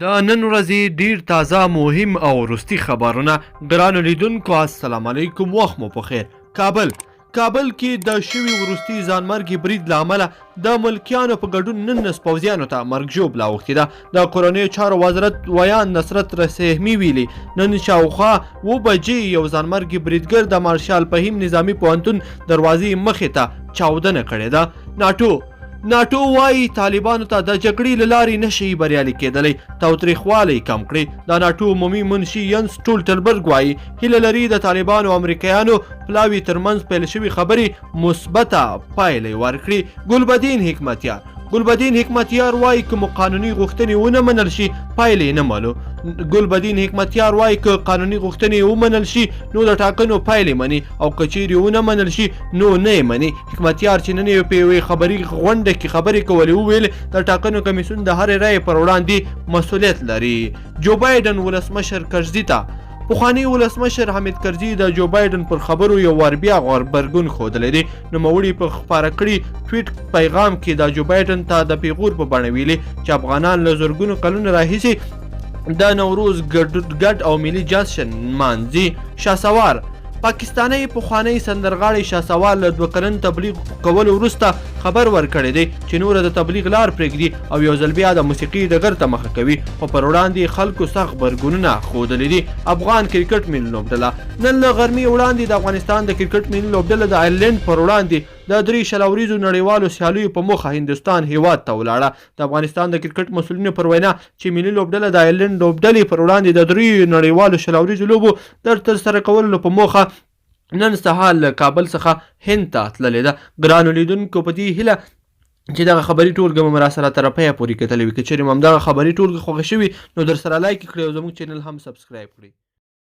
د نن ورځې ډیر تازه، مهم او وروستي خبرونه. ګرانو لیدونکو، السلام علیکم، وخت مو په خیر. کابل کې د شوي وروستي ځانمرګي برید له امله د ملکیانو په ګډون 19 پوځیانو ته مرګ ژوبله اوښتې ده. د کورنیو چارو وزارت ویاند نصرت رسهمي ویلي، نن شاوخوا 7 بجې یو ځانمرګي بریدګر د مارشال فهیم نظامي پوهنتون دروازې مخې ته چاودنه کړې ده. ناټو وايي، طالبانو ته د جګړې له لارې نه شي بریالي کېدلی، تاوتریخوالی کم کړي. د ناټو عمومي منشي ینس ټولټلبرګ وايي، هیله لري د طالبانو او امریکایانو پلاوي ترمنځ پیل شوې خبرې مثبته پایلې ورکړي. ګلبدین حکمتیار وايي، که مو قانوني غوښتنې ونه منل شي، پایلې نه منو. ګلبدین حکمتیار وايي، که قانوني غوښتنې ومنل شي، نو د ټاکنو پایلې مني او که چیرې ونه منل شي، نو نه یې مني. حکمتیار چې نن یې په یوې خبري غونډه کې خبرې کولې، وویل، د ټاکنو کمیسیون د هرې رایې پر وړاندې مسولیت لري. جو بایډن ولسمشر کرزي ته پخوانی ولسمشر حامد کرزي د جو بایډن پر خبرو یو وار بیا غبرګون ښودلی دی. نوموړي په خپاره کړي ټویټ پیغام کې د جو بایډن ته د پیغور په بڼه ویلي چې افغانان له زرګونو کلونو راهیسې د نوروز ګډ او ملي جشن نمانځي. شاسوار پاکستانۍ پخوانۍ سندرغاړې شاسوار له 2 کلن تبلیغ کولو وروسته خبر ورکړی دی چې نوره د تبلیغ لار پرېږدي او یو ځل بیا د موسیقي ډګر ته مخه کوي، خو پر وړاندې خلکو سخت غبرګونونه ښودلي دي. افغان کرکټ ملي لوبډله نن له غرمې وړاندې د افغانستان د کرکټ ملي لوبډله د آیرلینډ پر وړاندې د 3 شل اوریزو نړیوالو سیالیو په موخه هندوستان هیواد ته ولاړه. د افغانستان د کرکټ مسؤلینو پر وینا چې ملي لوبډله د آیرلینډ لوبډلې پر وړاندې د 3 نړیوالو 20 اوریزو لوبو د ترسره کولو په موخه نن سهار له کابل څخه هند ته تللې ده. ګرانو لیدونکو، په دې هیله چې دغه خبري ټولګه مو راسره تر پایه پورې کتلې وي. که چېرې مو همدغه خبري ټولګه خوښه شوي، نو درسره لایک کړئ او زموږ چینل هم سبسکرایب کړئ.